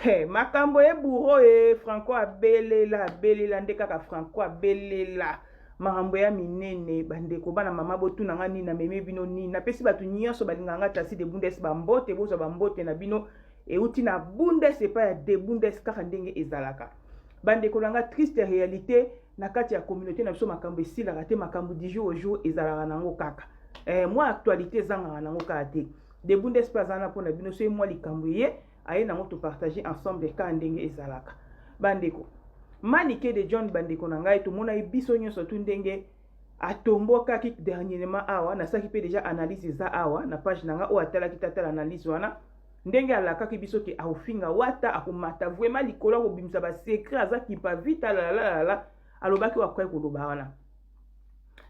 Hey, makambo ye bourreau ye Franco abelela abelela nde kaka Franco abelela makambo ya minene. Bandeko bana mama, botuna nga nini, namemi bino nini? Napesi bato nyonso balingaka nga Tasi de Bundes bambote, bozwa bambote na bino euti na Bundes epai ya de Bundes, kaka ndenge ezalaka. Bandeko na nga, triste réalité na kati ya communauté na biso, makambo esilaka te, makambo du jour au jour ezalaka nango kaka. Mwa actualité ezangaka nango kaka te. De Bundes mpe aza na mpona bino. Soki mwa likambo eye, aye nango, topartage ensemble kaka ndenge ezalaka. Bandeko, Manike de John, bandeko na ngai, tomonaki biso nyonso tu ndenge atombokaki dernièrement awa. Nasalaki mpe déjà analyse, eza awa na page na ngai. Oyo atalaki tatala analyse wana, ndenge alakaki biso ke akofinga Wata, akomata vraiment likolo, akobimisa basecret, aza kimpa vita lalalalala. Alobaki oyo akoki koloba wana.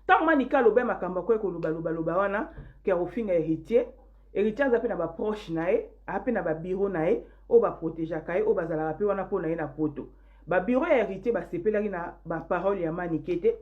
Ntango Manike aloba makambo akoki kolobalobaloba wana ke akofinga Héritier, Héritier aza mpe na baproche na ye, aa mpe na babureau na ye oyo baprotégeaka ye, oyo bazalaka mpe wana mpo na ye na Poto. Babureau ya Héritier basepelaki na baparole ya Manike te,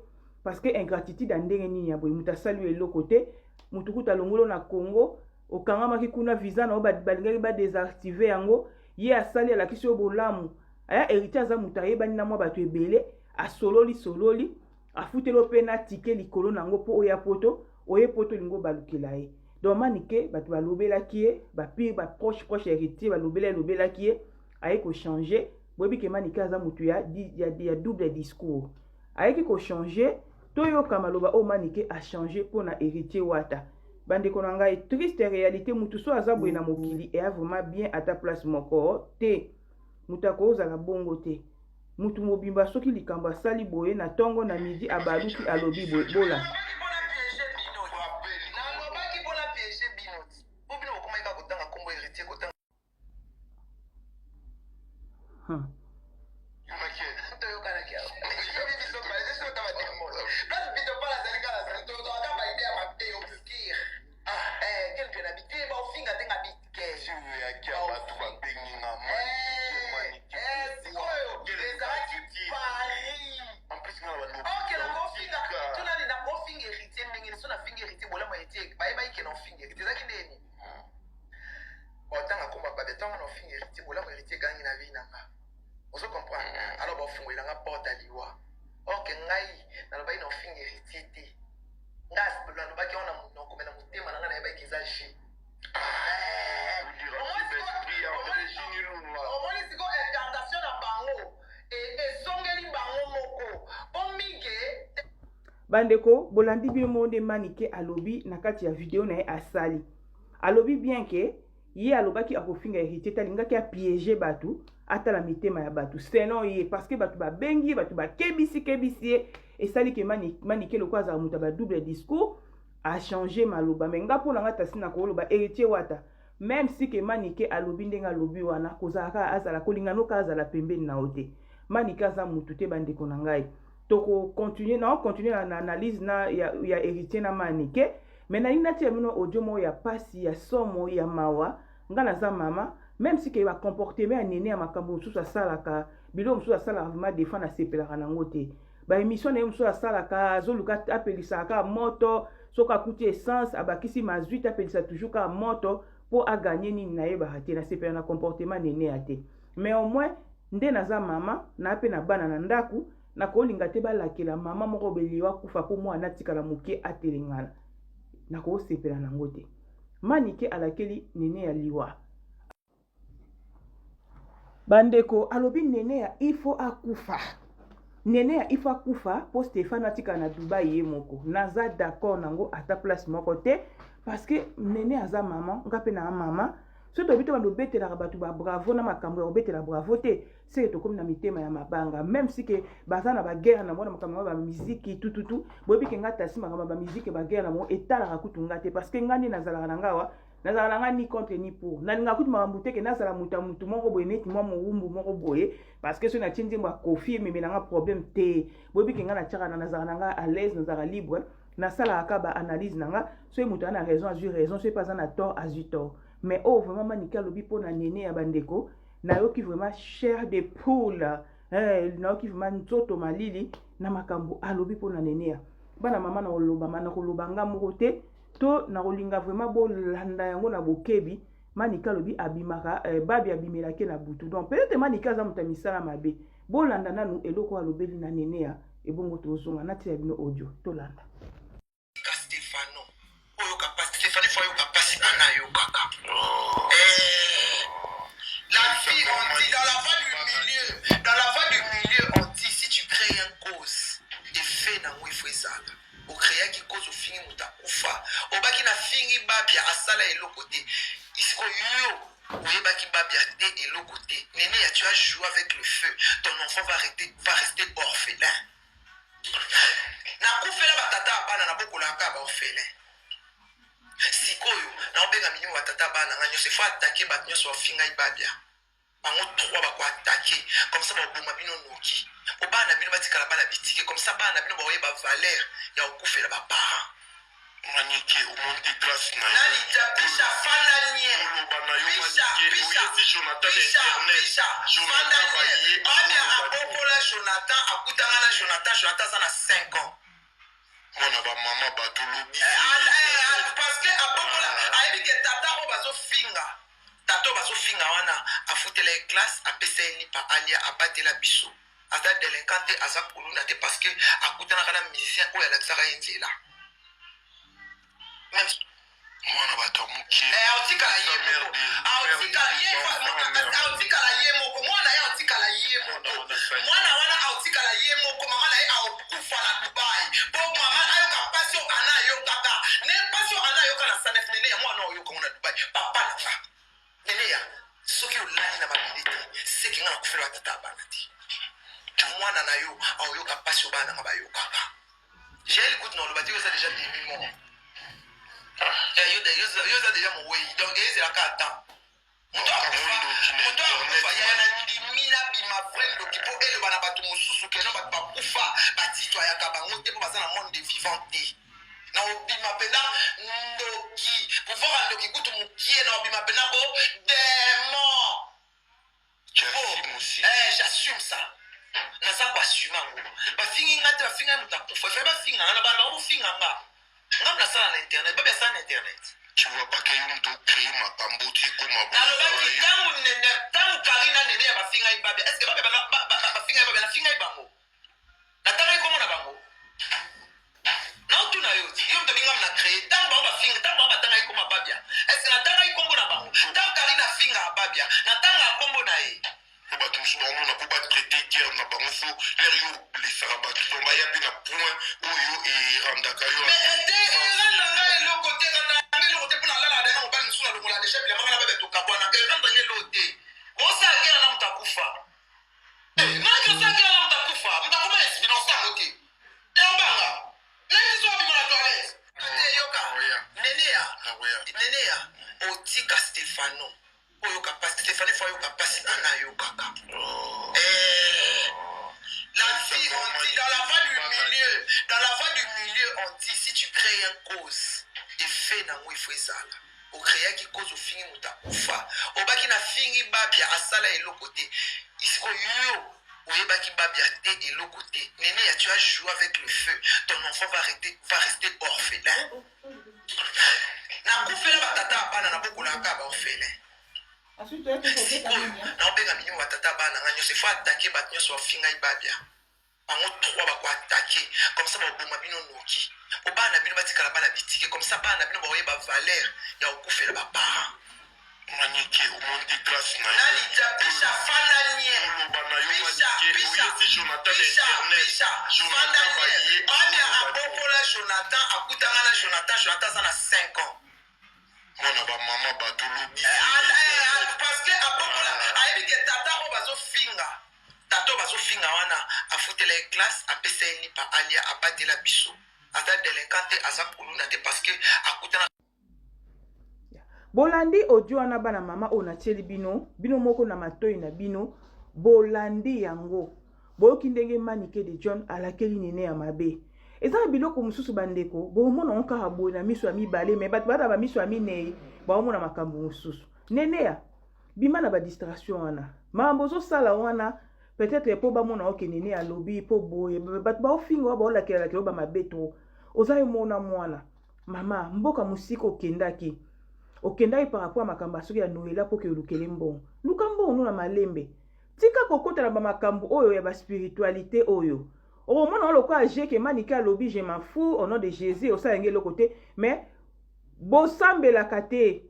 parce que ingratitude ya ndenge nini ya boye? Moto asali yo eloko te, motu kuta alongolo na Congo, okangamaki kuna, visa na yo balingaki badésactive yango, ye asali, alakisi yo bolamu. Aya, Héritier aza moto ayebani na mwa bato ebele, asololi sololi, afuteli yo mpe na ticket likolo na yango mpo oya Poto. Oye Poto, olingi obalukela ye. Donc Manike, bato balobelaki ye, bapire baproche proche Héritier balobela, elobelaki ye, aye kochange. Boyebi ke Manike aza motu ya double discours, ayeki kochange. Toyoka maloba oyo Manike achange mpona Héritier Wata. Bandeko na ngai, triste réalité, motu so aza boye na mokili, eya vraiment bien ata place moko te. Moto akozala bongo te. Motu mobimba, soki likambo asali boye na ntongo, na midi abaluki, alobi boye. Bola. Nalobaki mpona piéger bino ti po bino bokomaki kaka kotanga nkombo Héritier, kotanga. Toyokanaki biso place bito mpala azali kaka, azali tozwaka baide ya mabe obscure quelque na bite baofinga te nga bitke. Bato babengi nga. Sikoyo ezalaki Paris. Ok, nakofinga tunani, nakofinga Héritier ndenge so nafinga Héritier, bolamu Héritier, bayebaki ke naofinga Héritier ezalaki ndeni otanga komba babe. Ntango naofinga Héritier, bolamu Héritier egangi na vie na nga, ozo comprendre? Alors bafungolelanga porte ya liwa. Or ke ngai nalobaki naofinga Héritier te. Ngai nalobaki yango na monoko, me na motema na ngai nayebaki eza g. Omoni siko incantation na bango ezongeli bango moko mpo mige. Bandeko, bolandi bino moko nde Manike alobi na kati ya video na ye asali. Alobi bien ke ye alobaki akofinga Héritier te, alingaki apiéger bato, atala mitema ya bato selon ye, parce que bato babengi ye, bato bakebisi kebisi ye. Esali ke Manike, lokola azala moto ya badouble discours, achange maloba. Me nga, mpo na nga, tasi na koloba Héritier Wata, même si ke Manike alobi ndenge alobi wana, kozala kaka azala kolinga noka azala pembeni na yo te. Manike aza mutu te. Bandeko na ngai, tokocontinue na ocontinue na analyse na ya Héritier na Manike, me nalingi natia bino audio moko ya pasi, ya somo, ya mawa. Nga naza mama, même si ke bacomportement ya nene, ya makambo mosusu asalaka, biloko mosusu asalaka, vraiment des fois nasepelaka nango te. Baémission na ye mosusu asalaka, azoluka apelisaka kaka moto. Soki akuti essence, abakisi mazwi te, apelisa toujours kaka moto mpo aganye nini, nayebaka te. Nasepela na comportement nene ya te, mais au moins nde naza mama na mpe na bana na ndako, nakolinga te balakela mama moko beliwa kufa mpo mwana atikala moke atelengana. Nakosepela nango te. Manike alakeli nene ya liwa. Bandeko, alobi nene ya ifo akufa, nene ya ifo akufa mpo Stéphane atikala na Dubai ye moko. Naza d'accord nango ata place moko te, parce que nene aza mama, nga mpe na mama. Soki toyebi to bando obetelaka bato babravo na makambo ya kobetela bravo te, seke tokómi na mitema ya mabanga. Même si ke baza na baguerre na bango na makambo ya bamiziki tututu, boyebi ke nga tasi makambo ya bamiziki, baguerre na bango etalaka kutu nga te, parce que nga nde nazalaka na nga awa, nazalaka na nga ni contre ni pour. Nalingaka kutu makambo te ke nazala moto ya motu moko boye, neti mwa mowumbu moko boye, parce que soki natie nzembo ya Kofi, ememelanga problème te. Boyebi ke nga natiaka na nazalaka na nga à l'aise, nazalaka libre, nasalaka ka baanalyse na nga. Soki moto aza na raison, azwi raison, soki mpe aza na tort, azwi tort. Mais oyo vraiment Manike alobi mpo na nene ya bandeko, nayoki vraiment chair de poule, nayoki vraiment nzoto malili na makambo alobi mpo na nene ya bana mama. Na koloba nga moko te, to nakolinga vraiment bolanda yango na bokebi. Manike alobi abimaka eh, Babia abimelaki na butu. Donc peut-être Manike aza moto ya misala mabe. Bolanda nanu eloko oyo alobeli na Neneya, ebongo tozonga natia bino audio tolanda. Ka Stefano oyoka pasi Stefano faut ayoka pasi ana ayokaka oh. eh, la fille on dit dans la voie du milieu dans la voie du milieu on dit si tu crées un cause effet nango il faut ezala ocreaki cause ofingi moto akufa obaki na fingi babia asala eloko te sikoyo yo oyebaki babia te eloko te nene ya tu as joué avec le feu ton enfant va rester, va rester orphelin Nakufela ba tata ya bana nabokolaka kaka ba orphelin sikoyo naobenga milimo ba tata ya bana na ngai nyonso ifo atake bato nyonso bafingai babia bango trois bako atake comme ça baboma bino noki po bana na bino batikala bana bitike comme ça bana na bino bakoyeba valeur ya kokufela ba parents Manike omoni te grace na nani ja pisha fanda nie oloba na yo pisha Manike pisha oyesi Jonathan na pisha internet pisha fanda Jonathan nie baye babia azoloba te abokola Jonathan akutanga na Jonathan Jonathan aza na 5 ans mwana ba mama bato olobisi Eh, na eh, internet eh, parce que abokola Ah. ayebi ke tata oyo bazofinga tata oyo bazofinga wana afutela ye classe apesa ye lipa alia abatela biso aza delinquant te aza kuluna te parce que akutanaka na musicien oyo alakisaka ye nzela même mwana bato ya mokie Eh, aotikala ye moko aotikala ye aotikala ye moko mwana ye aotikala ye moko mwana wana aotikala ye moko mama na ye aokufa na dubai mpo mama ayoka mpasi oyo ana ayokaka ne mpasi oyo ana ayoka na sanef nene ya mwana oyoka ngo na dubai papa na nga Neneya soki olali na mabele te seke nga nakufela ba tata ya bana te mwana na yo aoyoka mpasi oyo bana nanga bayokaka jael kutu na oloba te yo oza deja demi mort eh, yo oza deja mowei donc ezelaka ata moto akufa moto akufa yaya na ndimi nabima vrai ndoki mpo eloba na bato mosusu keno bato bakufa batitoyaka bango te mpo baza na monde de vivant te na obima pena ndoki pouvoir ya ndoki kutu mukie na obima pena bo demon eh, j'assume ça naza koassume yango bafingi nga te bafinga ye moto akufa efai bafinga nga na bana bango bofinga nga nga nasala na internet babi asala na internet tu vois pas que yo moto ocree makambo ti ekoma nalobaki ntango nene ntango karina nene ya bafingai babia est ce que babia bafingai babia nafingai bango natangaki kombo na bango naotuna yo ti yo moto obingami na cree ntango bango bafinga ntango bango batangaki kombo ya babia estce natangaki kombo na bango ntango karine afingaka babia natangaka kombo na ye po bato mosusu baomona mpo batraite guerre na bango fo lere yo oblesaka bato donc baya mpe na point oyo erandaka yo te eranda ngai eloko te eranda ngai eloko te mpo nalalaka deja mobali mosusu nalongola deja bilamba ngai na babia tokabwana eranda ngai eloko te osala guerre na moto akufa Nani osaki wana moto akufa moto akoma esprit na osango te obanga nani so abima na toilette te yoka neneya neneya otika stefano oyoka pasi stefano ifo ayoka pasi ana ayokaka oh. eh, la vie on dit dans la voie du milieu dans la voie du milieu on dit si tu crées un cause effet nango il faut ezala ocreaki cause ofingi moto akufa obaki na fingi babia asala eloko te sikoyo yo oyebaki babia te eloko te nene ya tu as joué avec le feu ton enfant va rester, va rester orphelin nakufela batata ya bana nabokolaka kaka baorphelin sikoyo naobenga milimo batata ya bana na ngai nyonso ifo atake bato nyonso bafingai babia bango trois bako attaquer comme ça baboma bino noki po bana na bino batikala bana bitike comme ça bana na bino bakoyeba valeur ya kokufela ba parents manike omoni te grâce na nani ja pisha fanda nie oloba na yo pisha manike pisha oyesi jonathan na pisha internet pisha fanda jonathan nie baye babia azoloba te abokola jonathan akutanga na jonathan jonathan aza na 5 ans mwana ba mama bato olobisi Eh, na eh, internet parce que abokola Ah. ayebi ke tata oyo bazofinga Tata oyo bazo finga wana afutela ye classe apesa ye lipa alia abatela biso aza delinquant te aza kuluna te parce que akutana Bolandi audio wana bana mama oyo natieli bino bino moko na matoi na bino bolandi yango boyoki ndenge Manike de John alakeli nene ya mabe eza na biloko mosusu bandeko bokomona yango kaka boye na miso ya mibale me bato baa na bamiso ya minei baomona makambo mosusu neneya bima na ba distraction wana makambo ozosala wana peut-être mpo bamona oke nene alobi mpo boye bato baofinga oyo baolakelalakela oyo bamabe to oza yo mona mwana mama mboka mosika okendaki Okendaki par rapport ya makambo ya soki ya Noela mpo ke olukele mbongo. Luka mbongo no na malembe. Tika kokota na bamakambo oyo ya baspiritualité oyo. Okomona ngo lokola je ke Manike alobi je m'en fous au nom de Jésus, osala yango eloko te, mais bosambelaka te.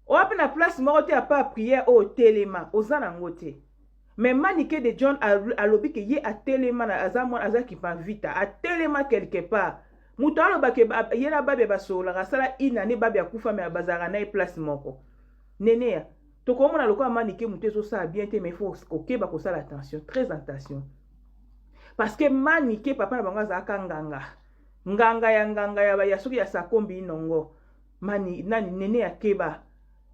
Oya mpe na place moko te apa prière oyo telema, oza nango te. Mais Manike de John alobi ke ye atelema na aza mwana aza kipa vita, atelema quelque part. Moto aloba ke ye na Babia basololaka, asala une année Babia akufa mais bazalaka na ye place moko. Neneya, tokomona lokola Manike moto ezosala bien te, mais il faut kokeba kosala attention, très attention. Parce que Manike papa na bango azalaka nganga. Nganga ya nganga ya ya soki ya sakombi inongo. Mani nani nene ya keba.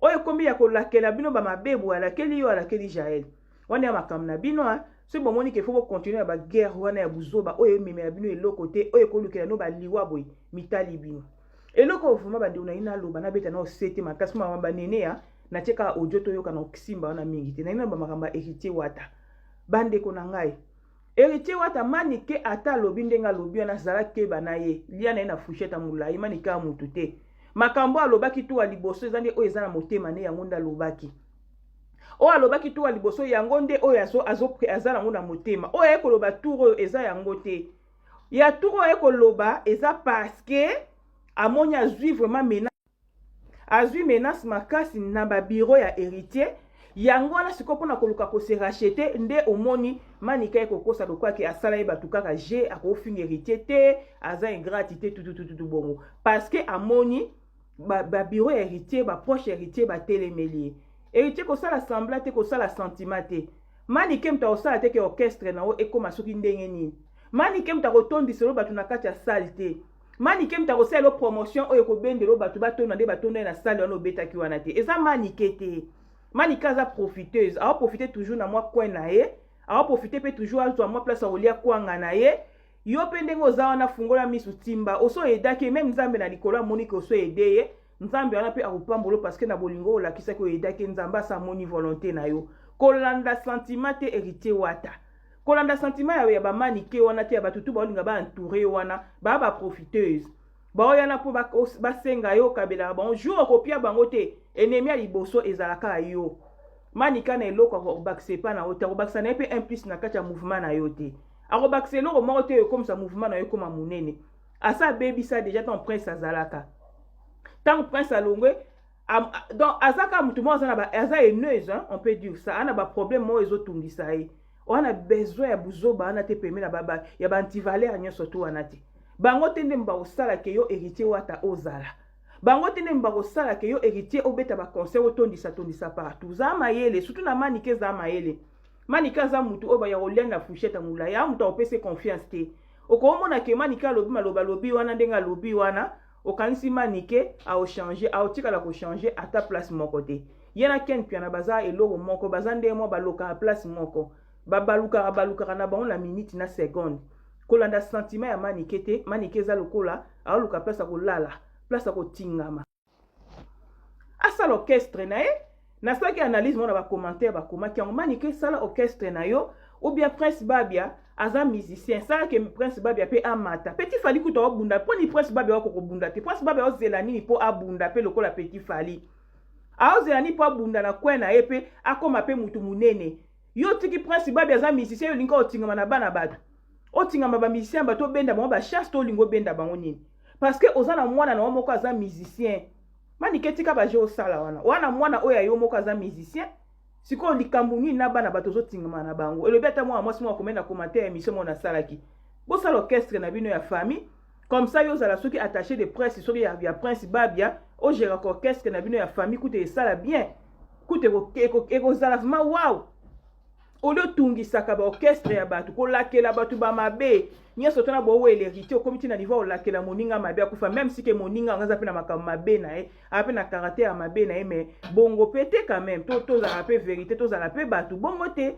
Oyo kombi ya kolakela bino ba mabebu alakeli yo alakeli Jael. Wana ya makambo na bino hein. Soki bomoni ke faut bo continuer na ba guerre wana ya buzoba oyo ememela bino eloko te, oyo ekolukela no ba liwa boye, mitali bino. Eloko oyo vraiment bandeko na ye naloba nabeta na osete makasi mama ba nene ya natie kaka audio toyoka na okisimba wana mingi te. Nalingi naloba makambo ya Héritier Wata. Bandeko na ngai, Héritier Wata Manike ata alobi ndenge alobi wana zala keba na ye, lia na ye na fourchette ya molayi, Manike ya mutu te. Makambo alobaki tu ya liboso eza nde oyo eza na motema ne yango nde alobaki. Oyo alobaki tu ya liboso yango nde oyo azo, azo, aza nango na motema. Oyo aye koloba tour oyo eza yango te. Ya tour oyo aye koloba eza parce que amoni azwi vraiment menace. Azwi menace makasi na ba bureau ya Héritier. Yango wana sikoyo mpona koluka ko se racheter nde omoni Manika ye kokosa lokola ke asala ye bato kaka je akofinga Héritier te, aza ingrate te tutututu bongo parce que amoni ba, ba bureau ya Héritier, ba proche ya Héritier batelemeli ye. Héritier kosala semblant te, kosala sentiment te. Manike moto akosala te ke orchestre na yo ekoma soki ndenge nini. Manike moto akotondiselo bato na kati ya salle te. Manike moto akosala promotion oyo ekobendelo bato batonda nde batonda ye na salle wana obetaki wana te. Eza Manike te. Manike aza profiteuse, ao profiter toujours na mwa coin na ye, ao profiter pe toujours azwa mwa place ya kolia kwanga na ye. Yo pe ndenge oza wana fungola misu timba, oso edaki ye, meme Nzambe na likolo amoni ke oso aide ye, Nzambe wana pe akopambola parce que na bolingo olakisaki oyedaki ye, Nzambe asa amoni volonté na yo. Kolanda sentiment te Héritier Wata. Kolanda sentiment ya, ya ba Manike wana te, ya bato tu baolinga ba entourer wana, ba ba profiteuse. Baoyana po basenga yo okabelaka bango, jour okopia bango te, ennemi ya liboso ezalaka yo. Manika na eloko akobakisa epa na yo te, akobakisa na ye pe un plus na kati ya mouvement na yo te. Akobakisa eloko moko te ekomisa mouvement na yo ekoma monene. Asa abebisa déjà tant Prince azalaka. Tant Prince alongwe, donc azaka mutu moko aza na ba aza haineuse hein, on peut dire ça, ana ba problème moko ezotungisa ye. Wana besoin ya buzoba wana te pembe na ba ya ba antivaleur nyonso tu wana te. Bango te nde bakosala ke yo Héritier Wata ozala. Bango te nde bakosala ke yo Héritier obeta ba concert otondisa tondisa partout. Za mayele, surtout na Manike za mayele. Manike aza mutu oyo ya kolia na fourchette ya molayi, a mutu akopesa confiance te. Okomona ke Manike alobi maloba alobi wana ndenge alobi wana, okanisi Manike aochanger, aotikala kochanger ata place moko te. Ye na Ken Piana baza eloko moko, baza ndenge moko balokaka place moko. Babalukaka balukaka na bango na minute na seconde. Kolanda sentiment ya Manike te, Manike eza lokola aoluka place ya kolala, place ya kotingama. Asala orchestre na ye, nasalaki analyse mona ba commentaire bakomaki yango. Manike sala orchestre na yo, ou bien Prince Babia aza musicien, sala ke Prince Babia pe amata. Petit Fally kuta obunda, poni Prince Babia okobunda te. Prince Babia ozela nini po abunda pe lokola Petit Fally. Aozela nini po abunda na coin na ye pe akoma pe mutu munene. Yo tiki Prince Babia aza musicien, yo linga otingama na bana bato. Otingama ba musicien bato obenda bango ba chasse to olingo obenda bango nini? Parce que oza na mwana na yo moko aza musicien. Manike tika ba jeu osala wana. Wana mwana oyo ya yo moko aza musicien. Sikoyo likambo nini na bana bato ozotingama na bango? Elobi ata mwana mwasi moko akomeli na commentaire ya émission moko nasalaki. Bosala orchestre na bino ya famille. Comme ça yo ozala soki attaché de presse soki ya, ya Prince Babia, ogéraka orchestre na bino ya famille kuta esala bien. Kuta ekozala vraiment wow. Olio otungisaka ba orchestre ya bato, kolakela bato ba mabe nyonso tona bowela Héritier okomi ti na niveau olakela moninga mabe akufa, même si ke moninga yango aza mpe na makambo mabe na ye, aza mpe na caractère ya mabe na ye, mais bongo pe te quand même. Tozala mpe vérité, tozala mpe bato bongo te.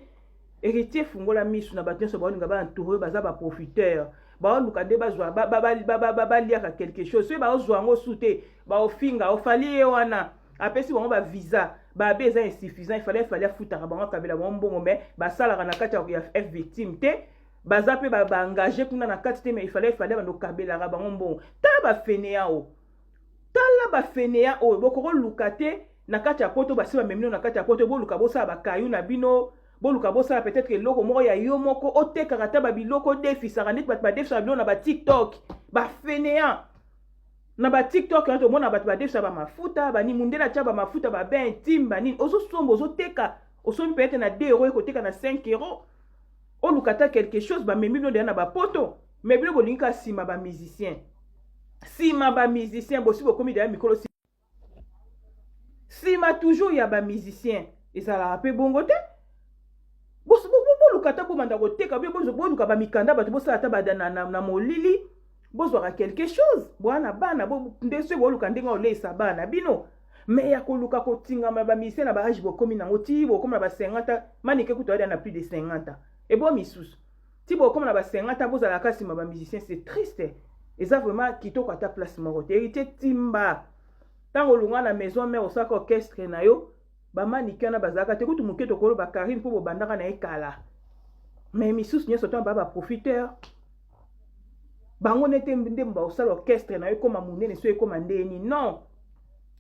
Héritier fungola misu na bato nyonso baolinga ba entouré, baza ba profiteur, baoluka nde bazwa baliaka quelque chose. Soki baozwa yango su te, baofinga ofali ye wana apesi bango ba visa babe eza insuffisant, ifale fali afutaka bango, akabela bango mbongo, mais basalaka na kati ya F victime te, baza mpe baengage kuna na kati te, mais ifale fali bando kabelaka bango mbongo. Tala bafene yao. Tala ba fainéant oyo bokoko luka te na kati ya poto. Basi bamemi bino na kati ya poto, boluka bosala bakayu na bino, boluka bosala peut-être eloko moko ya yo moko, otekaka ata babiloko, odefisaka neti bato badefisaka biloko na baTikTok. Bafainéant na baTikTok wana, tomona bato badefisa bamafuta banini, mundele atya bamafuta, babain intime, banini, ozosomba, ozoteka. Osombi peut-être na 2 euro, ekoteka na 5 euro. Oluka ata quelque chose. Bamemi bino deya na bapoto, mais bino bolingi kaka nsima bamusicien, nsima bamusicien. Bosi bokomi deya mikolo, nsima toujours ya bamusicien. Ezalaka mpe bongo te. Boluka ata bobanda koteka, boluka bamikanda, bato bosala ata na molili, bozwaka quelque chose. Bwana bana nde soki boluka ndenge oleisa bana bino, mais ya koluka kotingama bamusicien na baâge bokomi nango, ti bokomi na ba 50. Manike kutu aza na plus de 50 ans, ebo misusu ti bokomi na ba 50, bozalaka nsima bamusicien. C'est triste, eza vraiment kitoko ata place moko te. Héritier, timba. Ntango olunga na Maison Mère, osalaka orchestre na yo, bamanike wana bazalaka te. Kutu moke tokoloba Karine, mpo bobandaka na ye kala, mais misusu nyonso ntango baa baprofiteur bango nete nde baosala orchestre na yo ekóma monene, so ekóma ndeni. Non,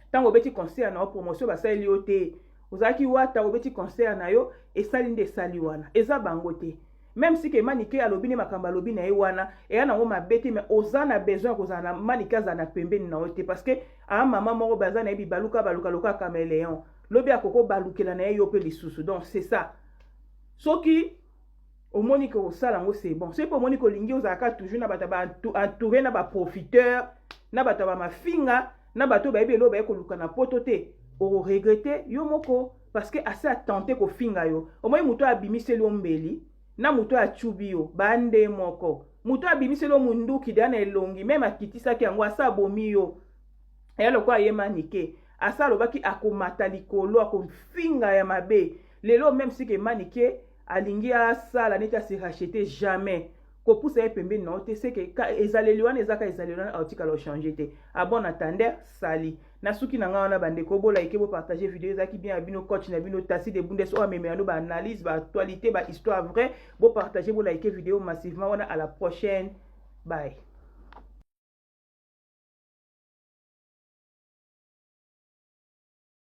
ntango obeti concert na yo, promotion basaleli yo te. Ozalaki wata, obeti concert na yo, esali nde esali wana, eza bango te. Même si ke Manike alobi nde makambo alobi na ye wana, eya nango mabe te, mais oza na besoin ya kozala na Manike azala na pembeni na yo te, parce que aa mama moko baza na ye bibaluka baluka lokola caméléon. Lobi akoko balukela na ye yo mpe lisusu. Donc c'est ça. Soki omoni ke osala yango, c'est bon. Soki mpe omoni kolingi ozalaka toujours na bato entouré na baprofiteur, na bato ya bamafinga, na bato oyo bayebi eloko baye koluka na poto te, okoregretter yo moko, parce que asi atenter kofinga yo. Omoni moto oyo abimiseli yo mbeli na moto oyo acubi yo bande moko. Moto oyo abimiseli yo munduki deya na elongi, même akitisaki yango, asa abomi yo. Eya lokola ye Manike asa alobaki akomata likolo, akofinga ya mabe. Lelo, même si ke Manike alingi asala neti ase racheter, jamais kopusa ye pembeni na yo te. Seke ezaleli wana ezaka ezaleli wana, aotikala ochanger te. À bon entendeur, sali. Na suki na ngai wana, bandeko, bolike, bopartager video. Ezalaki bien ya bino, coach na bino, Tasi de Bundes, oyo amemela no baanalyse, baactualité, bahistoire vrai. Bopartager, bolike video massivement wana. À la prochaine, bye.